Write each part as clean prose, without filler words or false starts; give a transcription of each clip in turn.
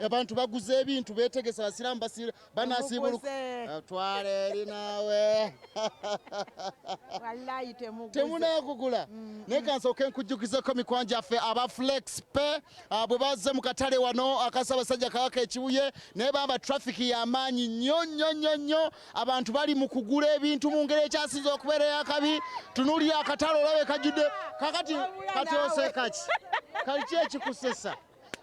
Abantu baguze ebintu, betegese, abasiraamu banasiibuluka. Temuguze. Twala eri naawe. Wallahi temuguze. Temunakugula. Naye kansooke nkujjukizeko, mikwano gyaffe aba Flex Pay, bwe bazze mu katale wano akasabasajja Kabaka Ekibuye, naye baba traffic y'amaanyi nnyo nnyo nnyo nnyo. Abantu bali mu kugula ebintu mu ngeri ekyasinze okubeera eyakabi. Tunuulira akatale olabe kajjudde kakati. Wabula Kati naawe. osekaki? Kali ki ekikusesa?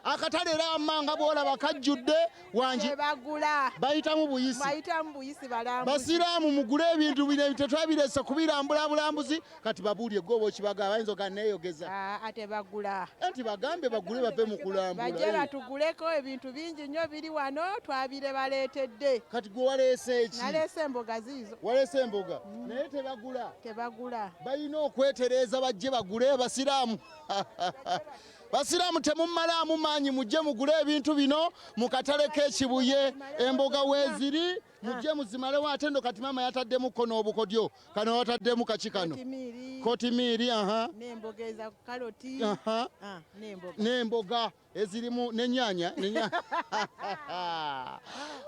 Akatale era amanga bwolaba kajjudde wangi. Tebagula. Bayitamu buyisi. Bayitamu buyisi, balambuzi. Basiraamu, mugule ebintu bino tetwabirese kubirambula bulambuzi. Kati babuulye gwe oba okibaga bayinza oga neeyogeza. Ah, tebagula. Anti bagambe bagule bave mu kulambula. Bajje batuguleko ebintu bingi nnyo biri wano twabire baleetedde. Kati gwe waleese eki? Naleese emboga ziizo. Waleese emboga, naye tebagula. Tebagula. Balina okwetereeza bajje bagule. Basiraamu, basiraamu, temumalaamu maanyi, mujje mugule ebintu bino mu katale k'Ekibuye. Emboga weeziri, mujje muzimalewo. Ate ndo kati maama yataddemukko n'obukodyo kano, wataddemu kaki kano? Kotimiiri. Kotimiiri, aha. N'emboga eza kaloti. Ah, n'emboga. N'emboga ezirimu n'ennyaanya.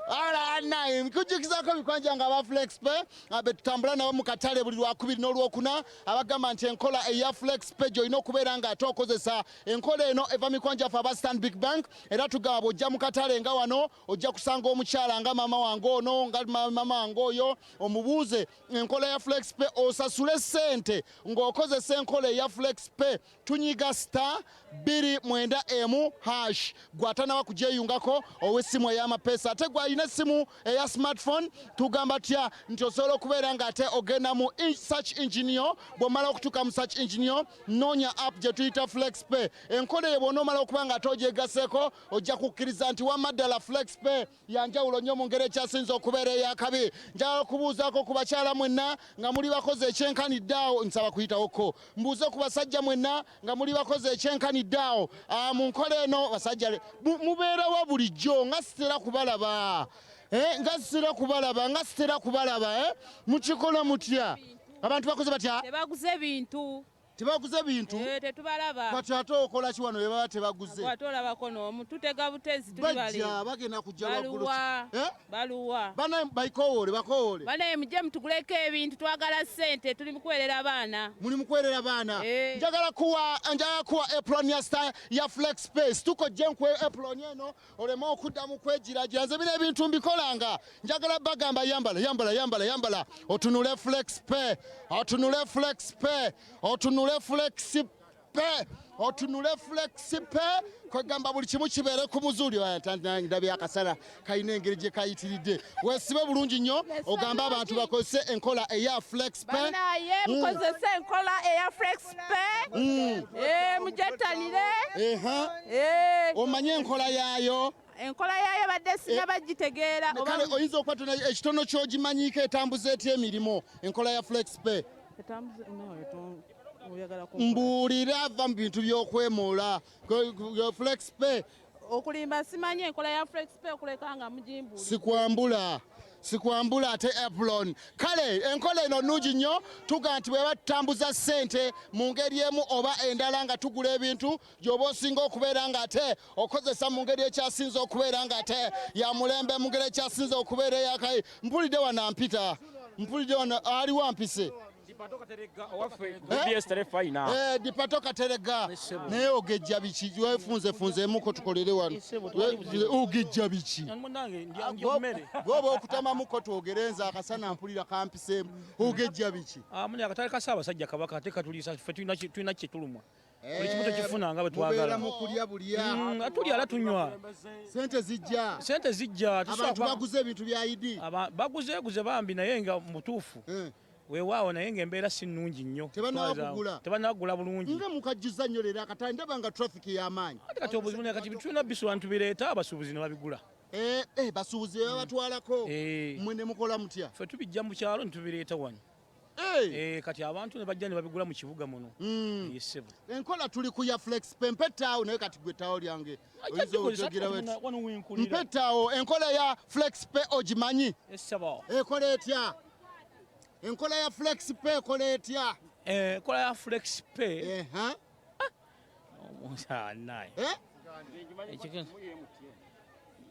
Ala naye nkujjukizako, mikwano nga aba Flexpay betutambula nabo mu katale buli Lwakubiri n'Olwokuna, abagamba nti enkola eya Flexpay gy'olina okubeera nga ate okozesa. Enkola eno eva mikwano gyaffe aba Stanbic Bank. Era tugaba bw'ojja mu katale nga wano, ojja kusanga omukyala nga maama wange ono, nga mama wange oyo, omubuuze enkola ya Flexpay, osasule ssente ng'okozesa enkola eya Flexpay. Tunyiga *291#. Gwatanaba kugyeyungako ow'essimu ey'amapeesa, ate gwalina essimu eya smartphone, tugamba tutya nti osobola okubeera ng'ate ogenda mu search engine yo. Bw'omala okutuuka mu search engine yo, noonya app gye tuyita Flexpay. Enkola eyo bw'onoomala okuba nga ate ogyegaseeko, ojja kukkiriza nti wamma ddala Flexpay yanjawulo nnyo mu ngeri ekyasinze okubeera eyakabi. Njagala okubuuzaako ku bakyala mwenna nga muli bakozi ekyenkanidde awo, nsaba kuyitawoko mbuuze ku basajja mwenna nga muli bakozi ekyenkanidde awo. Mu nkola eno basajja mubeerawa bulijjo nga sitera kubalaba? Nga sitera kubalaba, nga sitera kubalaba, eh? Mukikola mutya? Abantu bakoze batya? Tebaguze bintu. Tebaguze bintu? Eh, tetubalaba. Kati ate okola ki wano bebaba tebaguze? Ate olabako n'omu, tutega butezi, tuli bali. Bajja, bagenda kujja waggulu. Baluwa? Eh? Baluwa? Bana baikowoole, bakowoole. Banaye, mujje mutuguleko ebintu, twagala ssente, tuli mu kuweerera baana. Muli mukwerera baana? Eh. Njagala kuwa apron ya star ya Flex Pay. Tukojje nkuwe apron eno oleme okuddamu kwegiragira. Nze bino ebintu mbikolanga, njagala bagamba yambala, yambala, yambala, yambala, otunule Flex Pay, otunule Flex Pay, otunule Flex Pay, otunule Flex Pay. Kwegamba buli kimu kibeere ku muzuuli. Ndabye akasana kalina engeri gye kayitiridde. Weesibe bulungi nnyo, ogambe abantu bakozese enkola eya Flex Pay. Banaye, mukozese enkola eya Flexpay. Eh, mujettanire. Eh, Omanye enkola yaayo? Enkola yaayo badde sinabagitegeera. Kale oyinza okuba tona ekitono kyogimanyiiko. Etambuza etya emirimu enkola ya Flexpay? Mbuulira, ava mu bintu by'okwemoola. Flexpay. Okulimba simanyi enkola ya Flexpay okuleka nga mugimbuulira. Sikwambula, sikwambula ate apron. Kale enkola eno nnungi nnyo. Tuga nti bweba tutambuza ssente mu ngeri emu oba endala nga tugula ebintu, gy'oba osinga okubeera nga ate okozesa mu ngeri ekyasinze okubeera nga ate ya mulembe, mu ngeri ekyasinze okubeera eyakayi. Mpulidde wano ampita, mpulidde wano aliwo ampise. BS Terefayina. Eh, Dipato Katerega, naye ogejja biki? Wefunzefunzeemuko tukolere wano. Ogejja biki? Munange, ndya mmere. Gwoba okutamamuko twogere, nze akasana mpulira kampiseemu. Ogejja biki? Ah, muni akatale ka Ssaabasajja Kabaka ate katuliisa ffe, tulina kye tulumwa. Buli kimu tekifuna nga bwe Mubeera twagala. mu kulya bulya. Tulya ala tunywa. Sente zijja? Sente zijja. Abantu baguze ebintu bya idi? Baguzeeguze bambi, naye nga mutuufu weewaawo, naye ng'embeera si nnungi nnyo. Tebannaba kugula? Tebannaba kugula bulungi. Nga mukajjuza nnyo leero akatale, ndaba nga traffic y'amaanyi. Ate kati obuzibu naye kati tulina bisula ntubireeta, abasuubuzi ne babigula. Eh, basuubuzi be babatwalako? Eh. Mmwe ne mukola mutya? Ffe tubijja mu kyalo ne tubireeta wano. Eh, Eh, kati abantu ne bajja ne babigula mu kibuga muno. Ye ssebo. Enkola tuli ku ya Flex Pay. Mpetaawo, naye kati gwe ttaawo lyange oyinza ojogira weti. Wano wenkulira. Mpetaawo, enkola ya Flex Pay ogimanyi? Essebo. Ekola etya enkola ya Flex Pay? Ekola etya? Eh, enkola ya Flex Pay. Eha. Naye. Eh?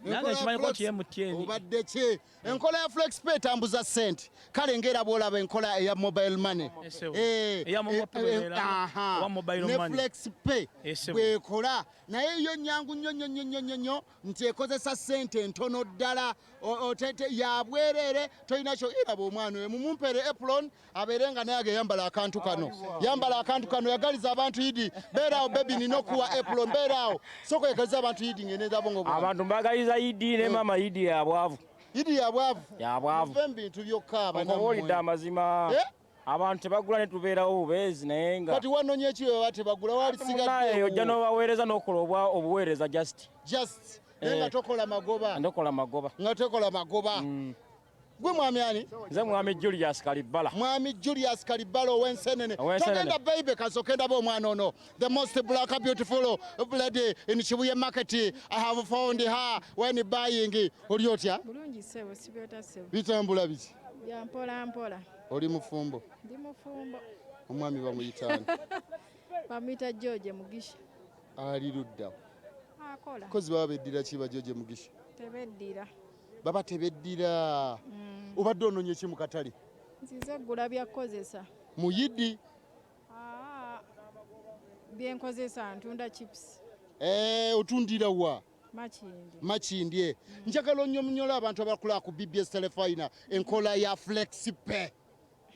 Nange nkimanyiko nti MTN. Obadde ki? Enkola ya FlexPay etambuza ssente. Kale ng'era bw'olaba enkola eya mobile money. Esebo. Eh, Eya Momo eh, Pay eh, bw'ebeera, aha. oba mobile Ne money. FlexPay Esebo. bw'ekola naye yo nyangu nnyo nnyo nnyo nnyo nnyo nnyo nti ekozesa ssente ntono ddala ya bwereere tolina kyo iraba omwana oyo mumumpere apron abeere nga naye ageyambala akantu kano yambala akantu kano yagaliza abantu yidi beeraawo bebi nina okuwa apron beeraawo sooka oyagaliza abantu yidi ng'eneza bongo bwange. Abantu mbagaliza yidi ne maama yidi ya bwavu. Yidi ya bwavu. Ya bwavu. Muve mu bintu byokka Nkubuulidde amazima. Eh? Abantu tebagula ne tubeerawo bubeezi naye nga kati wanonye ki bwe batebagula Munnaye ojja n'obaweereza n'okola obuweereza just. Just. Naye nga Eh. tokola magoba. Ndokola magoba. Nga tokola magoba. Gwe mwami ani? Nze mwami Julius Kalibbala. Mwami Julius Kalibbala ow'ensenene. Ow'ensenene. Togenda baby kasooke ndabe omwana ono. The most black beautiful lady in Shibuya market. I have found her when buying. Oli otya? Bulungi ssebo, sibyota ssebo. Bitambula biki? Bya mpola mpola. Oli mufumbo? Ndi mufumbo. Omwami bamuyita ani? Bamuyita George Mugisha. Ali ludda. Akola. Kozi baba beddira ki ba George Mugisha? Tebeddira. Baba tebeddira. Obadde ononye ki mu katale? Nzize ggula bya kukozesa. Mu yidi? Bye nkozesa ntunda chips. Otundira wa? Makindye. Makindye. Njagala onnyonnyola abantu abakola ku BBS Telefina enkola ya FlexPay.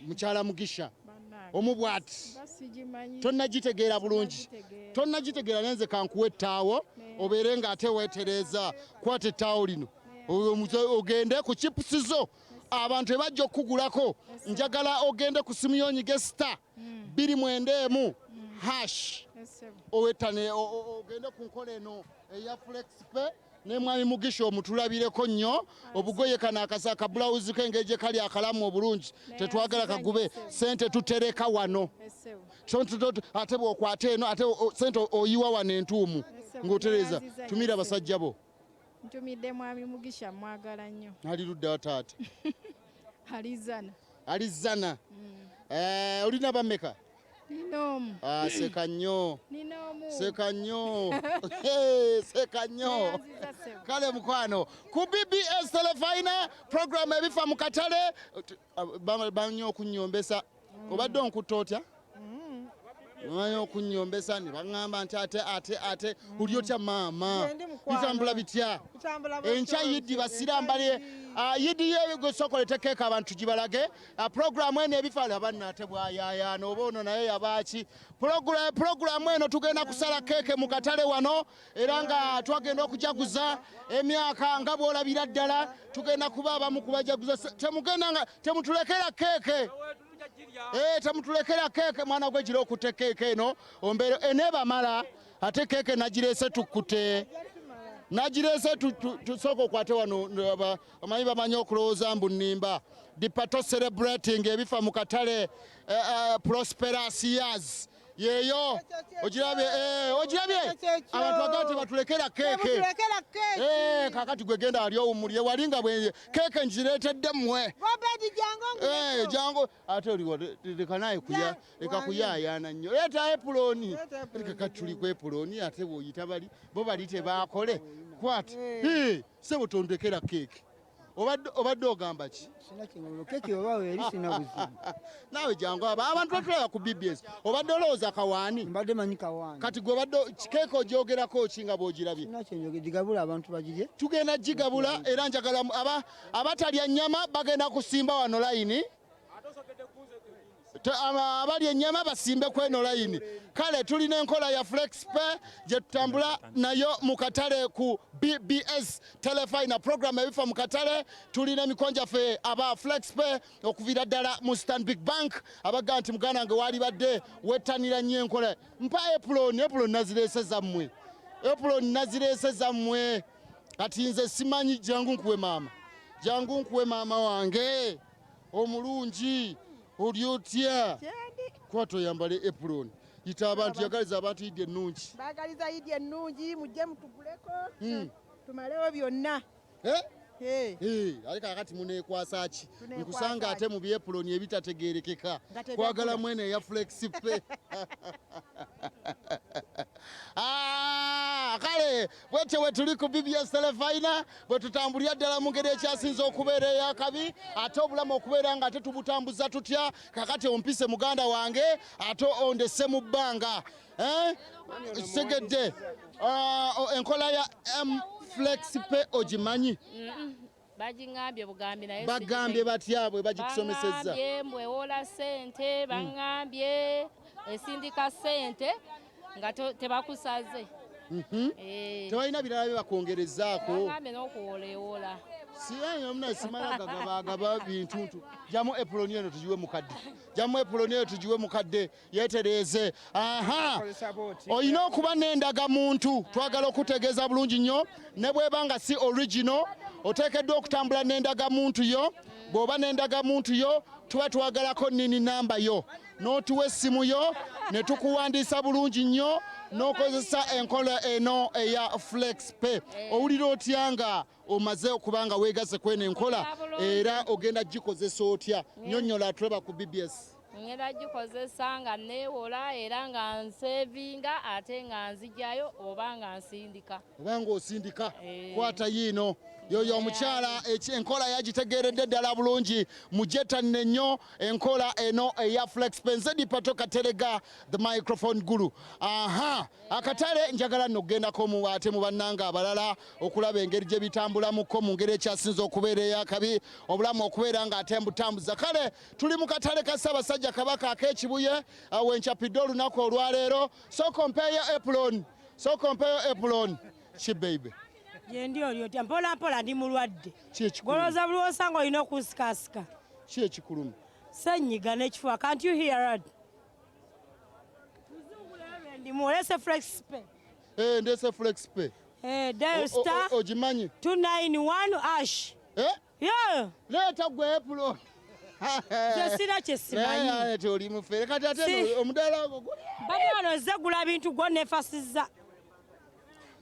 Mukyala Mugisha. Bannange. Omu bw'ati. Basigimanyi. Tonnagitegeera bulungi. Tonnagitegeera. Tonnagitegeera naye nze kankuwe ettaawo obeere ng'ate weetereeza. Kwata ettaawo lino. Ogende ku chips zo. Abantu ebajja okukugulako. Njagala ogende ku simu y'onyige star bbiri mwenda emu hash. Owetane, ogende ku nkola eno eya FlexPay ne mwami Mugisha omutulabireko nnyo. Obugoye kano akasa akabulawuzi ke engeri gye kali akalamu obulungi tetwagala kagube. Ssente tutereka wano. Ate bw'okwata eno ate ssente oyiwa wano entuumu ng'otereeza. Tumira abasajja bo. Ntumidde mwami Mugisha, mwagala nnyo. Ali ludda wa taata? Alizana. Alizana. Olina bameka? Nina omu. Seka nnyo. Nina omu. Seka nnyo. Hey, seka nnyo. Neyanziza ssebo. Kale mukwano ku BBS Telefina program ebifa mu katale banyo okunnyombesa. Obadde onkutta otya? Banyo okunnyombesa ne baŋŋamba nti ate ate ate oli otya maama? Nze ndi mukwano. Bitambula bitya? Bitambula bulungi. Enkya yidi basiraamu bali, yidi ye keeka abantu gibalage. Programu eno ebifa abanna ate bwayayaana oba ono naye yabaaki. Programu eno tugenda kusala keeke mu katale wano era nga twagenda okujaguza emyaka nga bw'olabira ddala tugenda kuba abamu kubajaguza. Temugenda nga temutulekera keeke. Temutulekera keeke mwana gwe gira okutte keeke eno ombeere eneebamala ate keeke nagireese tukkute. Nagireese tusooka okwate wano, omanyi bamanyi okulowooza mbu nnimba. Dipato celebrating ebifa mu katale, prosperous years yeeyo ogirabye, ogirabye abantu bagamba tebatulekera keeke. Temutulekera keeke. Kaakati gwe genda ali owummulire wali nga bwe keeke ngireetedde mmwe. Obedi jangu onguleko. Jangu ate oliwo leka naye leka kuyaayaana nnyo. Leeta epuloni. Leeta epuloni. Leka kati tuli ku epuloni ate bw'oyita bali bo bali tebaakole. Kwata. Ssebo tondekera keeke. Obadde ogamba ki? Sina kingolo keeke oba weeri sina buzibu. Naawe jangu abantu batulaba ku BBS. Obadde olowooza kawaani? Mbadde manyi kawaani. Kati gwe obadde keeke ogyogerako ki nga bw'ogirabye? Sina kyenjogera, gigabula abantu bagirye. Tugenda gigabula era njagala abatalya nnyama bagenda kusimba wano layini. Abalya ennyama basimbe ku eno layini. Kale tulina enkola ya FlexPay gye tutambula nayo mu katale ku BBS Telefina program ebifa mu katale. Tulina emikwano gyaffe aba FlexPay okuviira ddala mu Stanbic Bank abaga nti muganda wange waalibadde wettanira nnyo enkola. Mpa epuloni, epuloni nazireese zammwe. Epuloni nazireese zammwe. Kati nze simanyi, jangu nkuwe maama. Jangu nkuwe maama wange omulungi. Oli otya? Kyendi. Kwata oyambale epuloni. Yita abantu, yagaliza abantu yidi ennungi. Baagaliza yidi ennungi, mujje mutuguleko. Tumalewo byonna. Ale kaakati muneekwasa ki? Tuneekwasa Nkusanga ate ki? mu byepuloni ebitategeerekeka. Nga tebyagula. Kwagala mwene eya FlexPay. Kale. Kale bwetyo bwe tuli ku BBS Telefina, bwe tutambulira ddala mu ngeri ekyasinze okubeera ey'akabi, ate obulamu okubeera nga ate tubutambuza tutya. Kakati ompise muganda wange, ate ondese mu bbanga. Eh? Segedde. Ah, enkola ya M Flex Pay ogimanyi? Bagiŋambye bugambi, naye Bagambye batya bwe bagikusomesezza? Baŋambye mbu ewola ssente, baŋambye esindika ssente nga tebakusaze. Eh. Tebalina birala bye bakwongerezaako? Baŋambye n'okuwola ewola. Siyamuna simala gagabagaba bintuntu. Jamu apron eno tugiwe mukadde, jamu apron eno tugiwe mukadde yetereeze. Aha, olina okuba n'endagamuntu. Twagala okutegeeza bulungi nnyo, ne bweba nga si original, oteekeddwa okutambula n'endagamuntu yo. Bw'oba n'endagamuntu yo, tuba twagalako NIN number yo, n'otuwa essimu yo ne tukuwandiisa bulungi nnyo n'okozesa enkola eno eya Flex Pay. Owulira otya nga omaze okuba nga weegasse kweno enkola, era ogenda gikozesa otya? Nyonnyola tulaba ku BBS. Ngenda gikozesa nga neewola, era nga nsevinga, ate nga nzigyayo oba nga nsindika. Oba ng'osindika. Eh. Kwata yiino yoyo omukyala, enkola yagitegeeredde ddala bulungi. Mujetanne nnyo enkola eno eya Flex Pay. Nze Dipato Katerega, the microphone guru. Aha, akatale njagala nno okugendako mu ate mu bannanga abalala okulaba engeri gye bitambulamuko mu ngeri ekyasinze okubeera eyakabi, obulamu okubeera nga ate mbutambuza. Kale tuli mu katale ka Ssaabasajja Kabaka ak'Ekibuye wenkyapidde olunaku olwaleero. Sooka ompeeyo apron, sooka ompeeyo apron ki, baby. Gyendi, oli otya? Mpola mpola, ndi mulwadde. Ki ekikuluma? Golooza buli wosanga olina okunsikasika. Ki ekikuluma? Senyiga n'ekifuba. Can't you hear it? Ndimu olese Flex Pay? Eh, ndese Flex Pay. Eh, dial star Ogimanyi? 291 hash. Eh? Yeah. Leeta gwe apron. Nze sina kye simanyi. Naye ate oli mufere kati ate omudaala ogwo guli. Mbadde wano nze gula bintu gwo neefasizza,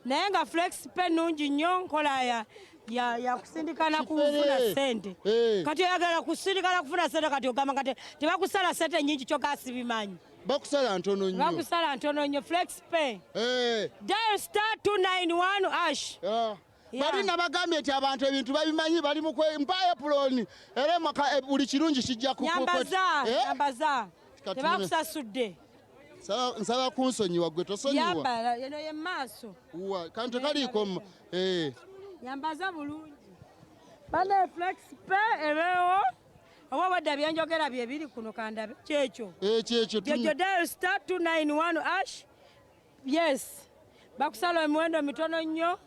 naye nga Flex Pay nnungi nnyo, nkola ya kusindikana kufuna ssente. Eh. Kati oyagala kusindikana kufuna ssente, kati ogamba nga tebakusala ssente nnyingi, kyokka sibimanyi. Bakusala ntono nnyo. Bakusala ntono nnyo. Flex Pay, Eh. dial star 291 hash. Ah. Yeah. Bali nabagambye nti abantu ebintu babimanyi, bali mu mpa apron era emaka buli kirungi kijja Nyambaza. Eh? Nyambaza. Kati Tebakusasudde. Nsaba kunsonyiwa, gwe tosonyiwa. Yambala eno ye maaso. Wa, kantu kaliiko eh. Nyambaza bulungi bane. Flex Pay ebeewo oba obadda byenjogera bye biri kuno, kandabe kyekyo. Ekyo ekyo. Kyekyo, dial star 291 hash. Yes, bakusala emiwendo mitono nnyo.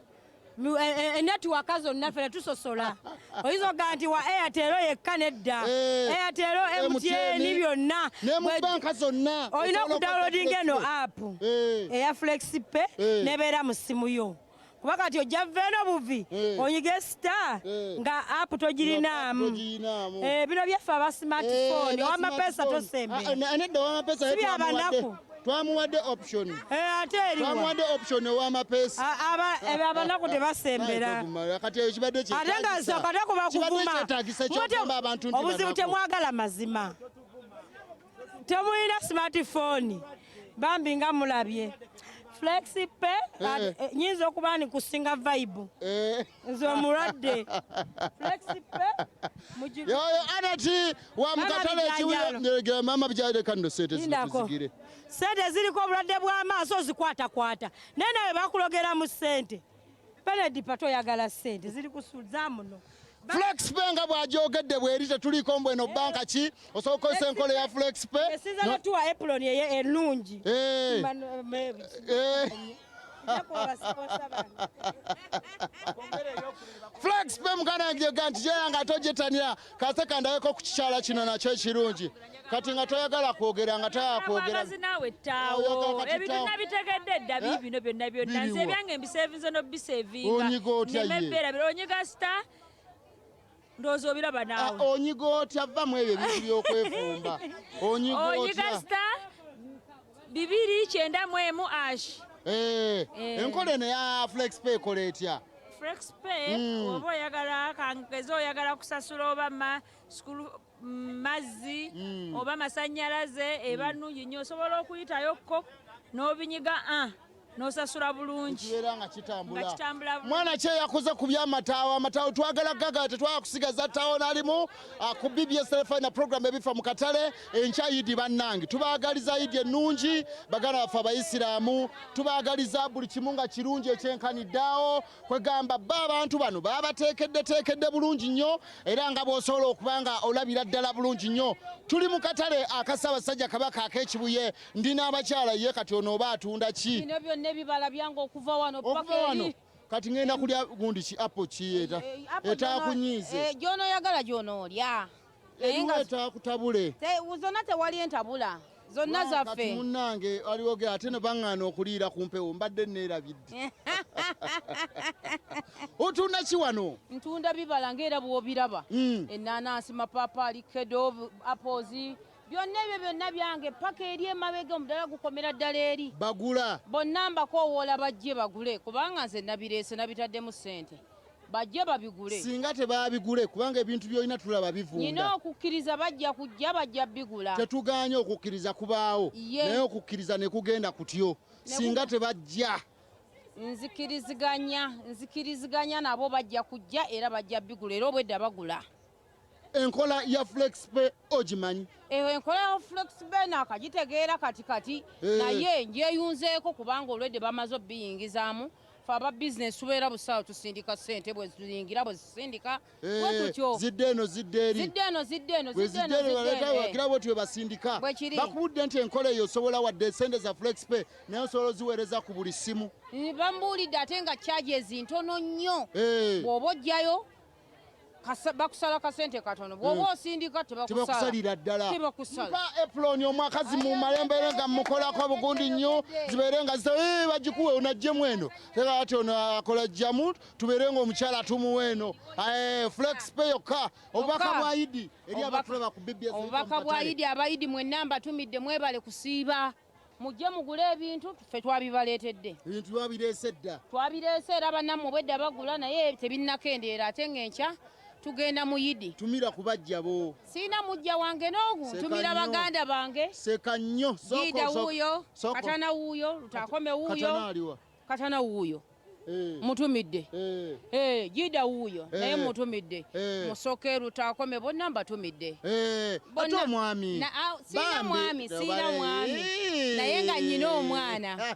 Enetiwaka zonna ffe tetusosola. Oyinza okugamba nti wa Airtel yekka, nedda. Eh, Airtel, MTN, byonna. Ne mu banka zonna Olina osobola okudownloadinga eno okukozesa app Eh. eya FlexPay Eh. nebeera mu ssimu yo, kuba kati ojja veeno buvi Eh. onyige star Eh. nga app togirinaamu. Togirinaamu. Eh, bino byaffe aba smartphone, Eh, wamapesa smartphone. tosembera. Ah, nedda, owamapesa Si bya banaku. twamuwadde option. Eh, ate eriwa? Twamuwadde option owamapesa. Ebyo abanaku tebasembera. Kati ekyo kibadde Ate nga kyetaagisa. kate kuba Kibadde kuvuma. kyetaagisa ekyokugamba abantu nti Obuzibu banaku. temwagala mazima, temulina smartphone. Bambi nga mulabye FlexPay. Eh. Nyinza okuba ni kusinga vibe. Eh. Nze omulwadde, FlexPay Yoyo anati wa Mama mukatale bijanjalo. ekibuye, mama bijanjalo, kano sente zino Lindako. tuzigire. Sente ziriko obulwadde bw'amaaso, ozikwatakwata, naye nawe bakulogeramu sente. Penedipa, toyagala sente ziri kusuza muno. FlexPay nga bw'agyogedde bweri, tetuliiko mbw eno banka ki, osobola okukozesa enkola ya FlexPay. Esinza notuwa apron eye ennungi. Eh. Eh. Nja sponsor bange. FlexPay muganda wange ga nti gyera nga tojetanira kase kandabeko ku kikyala kino nakyo ekirungi. Kati nga toyagala kwogera, nga toyagala kwogera. Bwagazi naawe ttaawo. Oyagala kati Ebintu ttaawo. nabitegedde dda. Eh? Bibino byonna byonna nze Biriwa? ebyange mbisevinze nobisevinga. Onyiga otya ye? Nembeerabira. Onyiga star, ndowooza obiraba Ah, naawe. onyiga otya? Vamu ebyo ebintu by'okwefumba. Onyiga Onyiga otya? star 291 hash. Eh, Eh. enkola eno ya FlexPay ekola etya? FlexPay, oba oyagala kangeze, oyagala kusasula oba ma school mazzi oba masanyalaze, eba nnungi nnyo. Osobola okuyitayokko n'obinyiga a N'osasula bulungi. Kibeera nga kitambula. Nga kitambula bulungi. Mwana ki eyakoze ku byamataawo? Amataawo twagala gaga, tetwagala kusigaza ttaawo n'alimu. Ku BBS Terefayina program ebifa mu katale enkya Yidi. Bannange, tubaagaliza Yidi ennungi. Baganda baffe Abayisiraamu, tubaagaliza buli kimu nga kirungi ekyenkaniddeawo. Kwegamba ba abantu bano babateekeddeteekedde bulungi nnyo, era nga bw'osobola okuba nga olabira ddala bulungi nnyo, tuli mu katale aka Ssaabasajja Kabaka ak'Ekibuye. Ndi n'abakyala. Ye kati ono oba atunda ki? Bino byonna ebibala byange okuva wano paka Okuva wano. eri. Kati ngenda kulya gundi ki? Apple ki eta etaakunyiize? Gyonoyagala gyonoolya. Naye Eriwo nga etaakutabule? Zonna tewali entabula, zonna Kati zaffe. munnange aliwoge ate ne baŋŋaana okuliira ku mpewo, mbadde neerabidde. Otunda ki wano? Ntunda bibala ngaera bw'obiraba: enanansi, mapaapaali, kedo, apples, byonna ebyo byonna byange paka eri emabega. Omudala gukomera ddala eri. Bagula? Bonna mbakoowoola bajje bagule, kubanga nze nabireese, nabitaddemu ssente, bajje babigule. Singa tebaabigule, kubanga ebintu byolina tulaba Nyina bivunda. okukkiriza bajja kujja, bajja bigula. Tetuganye okukkiriza kubaawo, Ye. naye okukkiriza ne kugenda kutyo singa tebajja? Nzikiriziganya nabo, bajja kujja era bajja bigula, era obwedda bagula. Enkola ya FlexPay ogimanyi? Eyo enkola ya FlexPay nakagitegeera kati kati. Naye ngyeyunzeeko kubanga olwedde bamaze obiyingizaamu. Fe aba bizinesi tubeera busaawo, tusindika ssente bwe ziyingira, bwe zisindika, bwe tutyo. Zidde eno, zidde eri. Zidde eno, zidde eno, Bwe zidde eno, zidde eno, zidde baleeta eno. wagira bwe twe basindika. Bwe kiri. Bakubudde nti enkola eyo osobola wadde esente za FlexPay, naye osobola oziweereza ku buli ssimu. Bambuulidde, ate nga charges ntono nnyo. Bw'oba ojjayo bakusala kasente katono, bw'oba osindika tebakusala. Tebakusalira ddala. Tebakusala. Mpa apron omwakazi mu malembere nga mukolako bugundi nnyo, zibeere nga zita. Bagikuwe onajjemu eno, teka ati ono akola jjamu, tubeere nga omukyala tumuwa eno. FlexPay yokka. Obubaka Yokka. bwa Idi eri abatulaba ku BBS? Obubaka bwa Idi: abayidi mwenna mbatumidde, mwebale kusiiba, mujje mugule ebintu, ffe twabibaleetedde. Ebintu babireese dda. Twabireese era bannammwe obwedda bagula, naye tebinnakendeera, ate ng'enkya tugenda mu Yidi. Tumira ku bajja bo. Siina mujja wange n'ogu. Seka Ntumira nnyo. baganda bange. Seka nnyo. Giida wuuyo, Katana wuuyo, Lutakome wuuyo. Katana aliwa? Katana wuuyo, mutumidde. Giida wuuyo naye mutumidde. Musoke, Lutakome, bonna mbatumidde. Ate Bonna- omwami? Siina Bambi, mwami, siina tobale. mwami, naye nga nyina omwana.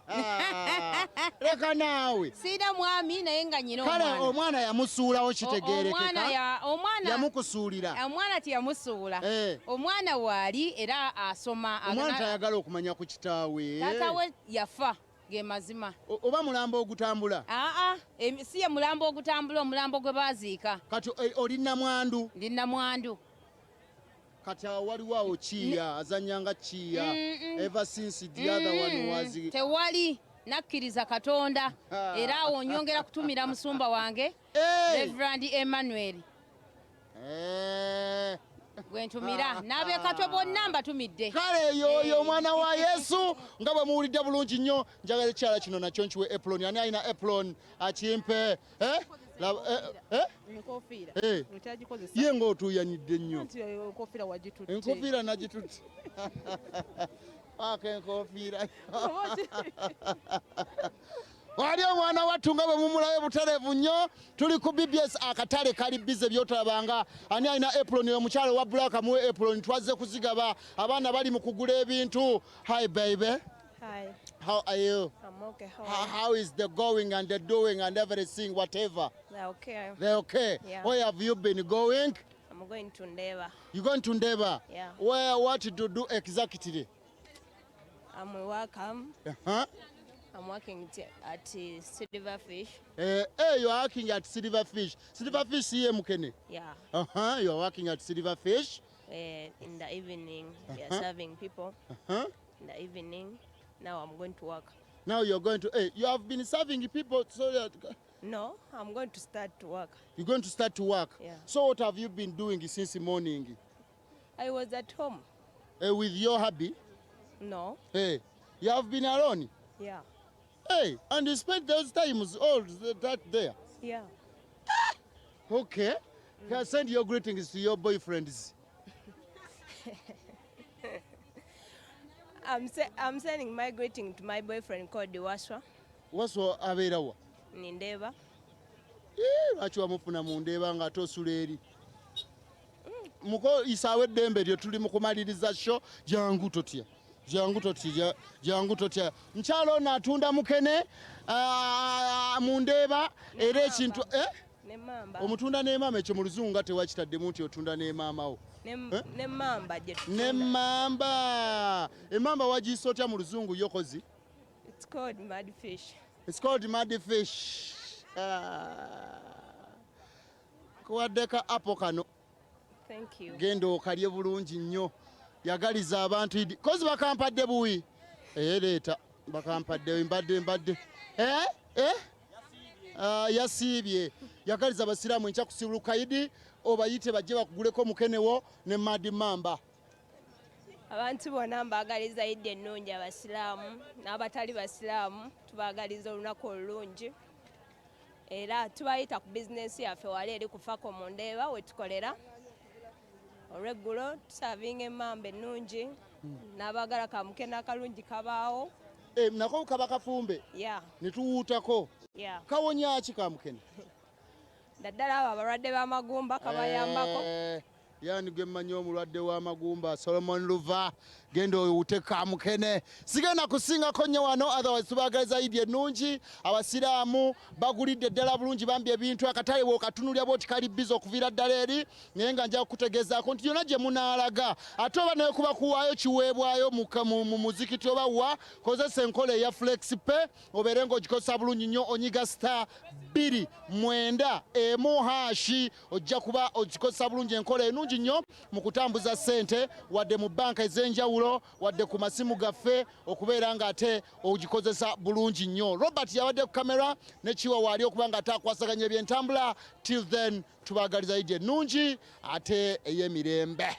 Leka naawe. Siina mwami, naye nga nyina Kale omwana. omwana yamusuulawo, Omwana kitegerekeka. omwana Yamukusuulira. Omwana teyamusuula. Omwana waali era asoma. Omwana tayagala okumanya ku kitaawe? Taata we yafa, ge mazima. Oba mulambo ogutambula? Aa, si ye mulambo ogutambula, omulambo gwe baziika. Kati oli namwandu? Ndi namwandu. Kati awo waliwo awo kiiya azanya nga kiiya ever since the other one was Tewali, nakkiriza Katonda. Era awo nyongera kutumira musumba wange, Reverend Emmanuel, gwe ntumira n'abekatwe bonna mbatumidde. Kale yoyo omwana wa Yesu, nga bwe muwulidde bulungi nnyo. Njagala ekyala kino nakyo nkiwe apron. Ani alina apron akimpe? Eh? Eh? Enkofiira okyagikozesa? Ye ng'otuuyanidde nnyo. Anti enkofiira wagitutte. Enkofiira nagitutte, paaka enkofiira. Wali omwana wattu nga bwe mumulabe butereevu nnyo. Tuli ku BBS, akatale kali busy byotalabanga. Ani alina apron? Omukyalo wa black muwe apron. Twazze kuzigaba, abaana bali mu kugula ebintu. Hi baby. Hi. How are you? I'm okay. How How, are you? how is the going and the doing and everything, whatever? They're okay. They're okay? Yeah. Where have you been going? I'm going to Ndeba. You going to Ndeba? Yeah. Where, what to do exactly? I'm welcome. I'm working at Silverfish. Hey, you are working at Silverfish. Silverfish here, Mukene? Yeah. You are working at Silverfish. In the evening, we are serving people. In the evening, now I'm going to work. Now you're going to. Hey, you have been serving people so that No, I'm going to start to work. You're going to start to work. Yeah. So what have you been doing since morning? I was at home. With your hubby? No. Hey, you have been alone? Yeah. Hey, and you spent those times all that there? Yeah. Okay. Can send your greetings to your boyfriends. I'm sending my greeting to my boyfriend called Waswa. Waswa abeera wa? Nindeba. Lwaki wamufuna mu Ndeeba nga ate osula eri? Muko isaawo eddembe lyo, tuli mu kumaliriza show. Jangu totya, jangu totya, jangu totya. Mukyalo ono atunda mukene mu Ndeeba era ekintu eh? Nemamba. Omutunda n'emaama. Ekyo mu Luzungu nga tewakitaddemu nti otunda n'emaamawo. Eh? Nemamba gye tutunda. Nemamba, emamba wagiyisa otya mu Luzungu yokozi? It's called mud fish. It's called mud fish. Ah. Kuwadde ka apple kano. Thank you. Genda okalye bulungi nnyo, yagaliza abantu idi kozi bakampadde buwi ereeta bakampadde mbadde mbadde eh? Eh? Yasiibye. Yagaliza abasiraamu enkya kusibuka idi, obayite bajje bakuguleko mukenewo ne madi mamba. Abantu bonna mbaagaliza Iddi ennungi, abasiraamu n'abatali basiraamu tubaagaliza olunaku olulungi, era tubayita ku bizinensi yaffe wali eri kufako mu Ndeeba we tukolera. Olweggulo tuservinga emmamba ennungi n'abaagala kamukene akalungi kabaawo. Eh, nako kaba kafumbe ne tuwuutako. Yeah. Kawonya ki kamukene? Naddala abo abalwadde b'amagumba kabayambako. Eh, yani gwe mmanyi omulwadde w'amagumba Solomon Luva, genda owute kamukene. Sigenda kusingako nnyo wano, otherwise tubaagaliza Idi ennungi. Abasiraamu bagulidde ddala bulungi bambi ebintu. Akatale bw'okatunulya bwoti kali busy okuviira ddala eri, naye nga nja kukutegeezaako nti yonna gye munaalaga, ate oba naye kuba kuwaayo kiweebwayo mu muzikiti oba wa, kozesa enkola eya Flex Pay obeere ng'ogikozesa bulungi nnyo. Onyiga *291#, ojja kuba ogikozesa bulungi enkola ennungi nnyo mu kutambuza ssente, wadde mu banka ez'enjawulo, wadde ku masimu gaffe, okubeera ng'ate ogikozesa bulungi nnyo. Robert yabadde ku kamera ne Kiwa waali okuba nga ate akwasaganya ebyentambula. Till then, tubaagaliza Idi ennungi ate ey'emirembe.